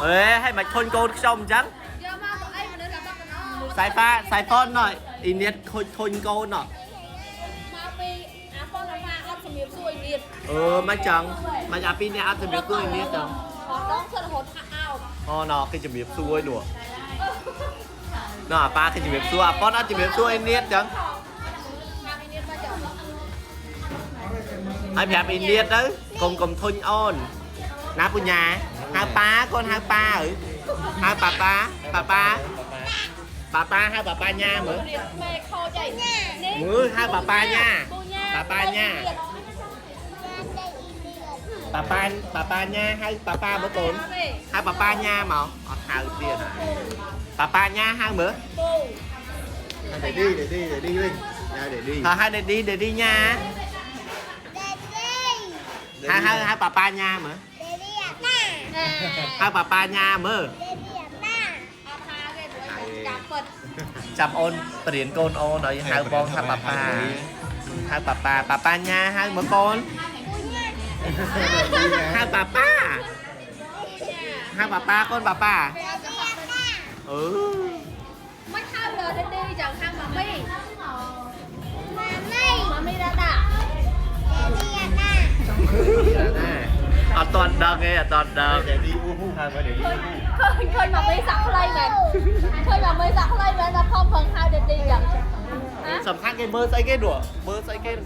ហេឲ្យមិនធុញកូនខ្ញុំអញ្ចឹង យកមកទៅអីមនុស្សដល់កណោ សៃប៉ាសៃហ្វុនណយអ៊ីនៀតខូចធុញកូនណ មកពីអាប៉ុនអាម៉ាអត់ជំរាបសួរអ៊ីនៀត អឺមិនចឹងមិនអាពីរនេះអត់ជំរាបសួរអ៊ីនៀតចឹង អត់ដងសិតរហូតហាក់អោប អូណគេជំរាបសួរឯនោះណអាប៉ាគេជំរាបសួរអាប៉ុនអត់ជំរាបសួរអ៊ីនៀតចឹង ហាក់អ៊ីនៀតមកចឹង ហើយប្រាប់អ៊ីនៀតទៅកុំកុំធុញអូនណាពញ្ញាហៅប៉ាកូនហៅប៉ាអឺហៅប៉ាប៉ាប៉ាប៉ាប៉ាប៉ាហៅប៉ាប៉ាញ៉ាមើល រៀបមេខូចអីនេះ មើលហៅប៉ាប៉ាញ៉ា ពូញ៉ា ប៉ាប៉ាញ៉ាប៉ាប៉ាប៉ាប៉ាញ៉ាហៅប៉ាប៉ាមើលកូនហៅប៉ាប៉ាញ៉ាមកអត់ហៅទៀតហើយប៉ាប៉ាញ៉ាហៅមើល ពូ Daddy Daddy Daddy វិញណា Daddy ហៅហៅ Daddy Daddy ញ៉ាហៅហៅហៅប៉ាប៉ាញ៉ាមើលហៅប៉ាប៉ាញ៉ាមើល អត់ហៅទេព្រោះអីចាំពិត ចាប់អូនបរៀនកូនអូនឲ្យហៅបងថាប៉ាប៉ាហៅប៉ាប៉ាប៉ាប៉ាញ៉ាហៅមើលកូនហៅប៉ាប៉ាហៅប៉ាប៉ាកូនប៉ាប៉ាអឺ មិនហៅលើ Daddy ចឹងហៅម៉ាមីម៉ាមីរ៉ាដា អត់តន់ដឹងទេអត់តន់ដឹង Daddy អ៊ូហ៊ូហៅមក Daddy ឃើញឃើញម៉ាមីសាក់ខ្លីមែនឃើញម៉ាមីសាក់ខ្លីមែនដល់ខំប្រឹងហៅ Daddy ចឹងហ៎ សំខាន់គេមើលស្អីគេនោះមើលស្អីគេង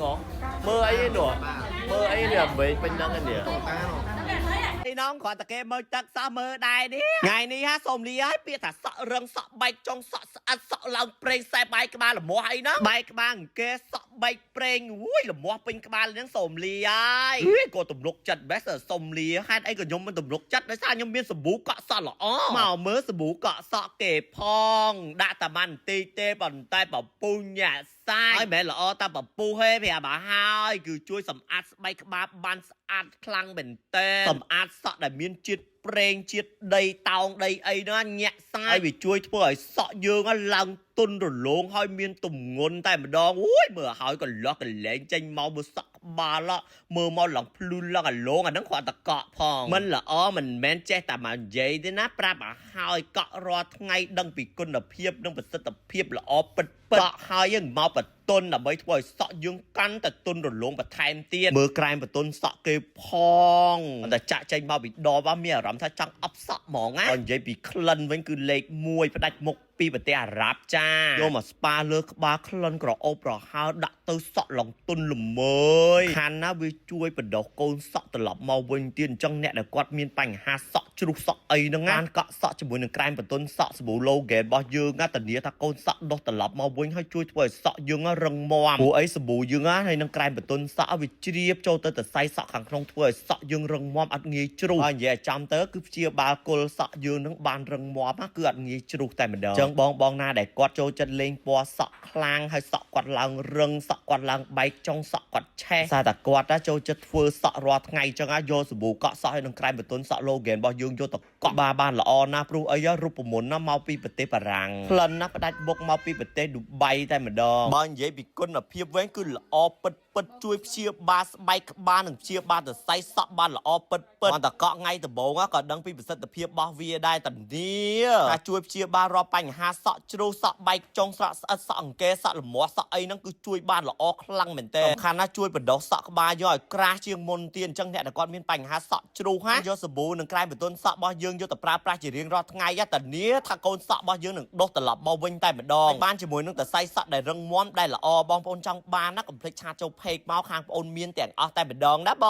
មើលអីនោះមើលអីនេះវិញពេញហ្នឹងនេះ តានោះ នេះនងគ្រាន់តែគេមើលទឹកសោះមើលដែរនេះថ្ងៃនេះហាសូមលាឲ្យពាក្យថាសក់រឹងសក់បែកចុងសក់ស្អិតសក់ឡើងប្រេងខ្សែបែកក្បាលលមាស់អីហ្នឹងបែកក្បាលអង្គេសក់បែកប្រេងអូយលមាស់ពេញក្បាលហ្នឹងសូមលាហើយហីក៏ទំនុកចិត្តបេះសូមលាហេតុអីក៏ខ្ញុំមិនទំនុកចិត្តដោយសារខ្ញុំមានសាប៊ូកក់សក់ល្អមកមើលសាប៊ូកក់សក់គេផងដាក់តែបានបន្តិចទេប៉ុន្តែពពុះញាក់សាយហើយមិនមែនល្អតែពពុះទេប្រាប់ឲ្យហើយគឺជួយសម្អាតស្បែកក្បាលបានស្អាតខ្លាំងមែនតើសម្អាតសក់ដែលមានជាតិប្រេងជាតិដីតោងដីអីហ្នឹងញាក់សាយហើយវាជួយធ្វើឲ្យសក់យើងឡើងទន់រលោងហើយមានទម្ងន់តែម្ដងអូយមើលហើយកន្លោះកលែងចេញមកមើលសក់ក្បាលមើលមកឡើងភ្លឺឡើងអាឡងអាហ្នឹងគ្រាន់តែកក់ផងមិនល្អមិនមែនចេះតែមកនិយាយទេណាប្រាប់ឲ្យហើយកក់រាល់ថ្ងៃដឹងពីគុណភាពនិងប្រសិទ្ធភាពល្អពិតពិតកក់ហើយយើងមកបតុនដើម្បីធ្វើឲ្យសក់យើងកាន់តែទន់រលោងបន្ថែមទៀតមើលក្រែមបតុនសក់គេផងតែចាក់ចេញមកពីដបមានអារម្មណ៍ថាចង់អប់សក់ហ្មងណាបើនិយាយពីក្លិនវិញគឺលេខ1ផ្ដាច់មុខពីប្រទេសអារ៉ាប់ចាយកមកស្ប៉ាលើក្បាលក្លិនក្រអូបប្រហើរដាក់ទៅសក់ឡើងទន់ល្មើយខាន់ណាវាជួយបណ្ដោះកូនសក់ត្រឡប់មកវិញទៀតអញ្ចឹងអ្នកដែលគាត់មានបញ្ហាសក់ជ្រុះសក់អីហ្នឹងណាបានកក់សក់ជាមួយនឹងក្រែមបន្ទន់សក់សាប៊ូឡូហ្គេនរបស់យើងណាធានាថាកូនសក់ដុះត្រឡប់មកវិញហើយជួយធ្វើឲ្យសក់យើងណារឹងមាំព្រោះអីសាប៊ូយើងណាហើយនឹងក្រែមបន្ទន់សក់វាជ្រាបចូលទៅសរសៃសក់ខាងក្នុងធ្វើឲ្យសក់យើងរឹងមាំអត់ងាយជ្រុះហើយនិយាយឲ្យចំទៅគឺព្យាបាលគល់សក់យើងនឹងបានរឹងមាំណាគឺអត់ងាយជ្រុះតែម្ដងអញ្ចឹងបងបងណាដែលគាត់ចូលចិត្តលេងពណ៌សក់ខ្លាំងហើយសក់គាត់ឡើងរឹងសក់គាត់ឡើងបែកចុងសក់គាត់ឆេះសារតែគាត់ណាចូលចិត្តធ្វើសក់រាល់ថ្ងៃអញ្ចឹងណាយកសាប៊ូកក់សក់ហើយនឹងក្រែមបន្ទន់សក់ Logan របស់យើងយកទៅកក់បាបានល្អណាស់ព្រោះអីរូបមន្តណាមកពីប្រទេសបារាំងក្លិនណាផ្ដាច់បុកមកពីប្រទេសឌូបៃតែម្ដងបើនិយាយពីគុណភាពវិញគឺល្អពិតពិតជួយព្យាបាលស្បែកក្បាលនិងព្យាបាលសរសៃសក់បានល្អពិតពិតតែកក់ថ្ងៃដំបូងក៏ដឹងពីប្រសិទ្ធភាពរបស់វាដែរតានីថាជួយព្យាបាលរាល់បញ្ហាសក់ជ្រុះសក់បែកចុងសក់ស្អិតសក់អង្គេសក់លមាស់សក់អីហ្នឹងគឺជួយបានល្អខ្លាំងមែនទែនសំខាន់ណាស់ជួយបណ្ដុះសក់ក្បាលយកឲ្យក្រាស់ជាងមុនទៀតអញ្ចឹងអ្នកដែលគាត់មានបញ្ហាសក់ជ្រុះហាយកសាប៊ូនិងក្រែមបន្ទន់សក់របស់យើងយកទៅប្រើប្រាស់ជារៀងរាល់ថ្ងៃតានីថាកូនសក់របស់យើងនឹងដុះត្រឡប់មកវិញតែម្ដងបានជាមួយនឹងសរសៃសក់ដែលរឹងមាំដែលល្អបងប្អូនចង់បានណាកុំភ្លេចឆាតចូល page មកខាងបងប្អូនមានទាំងអស់តែម្ដងណាបង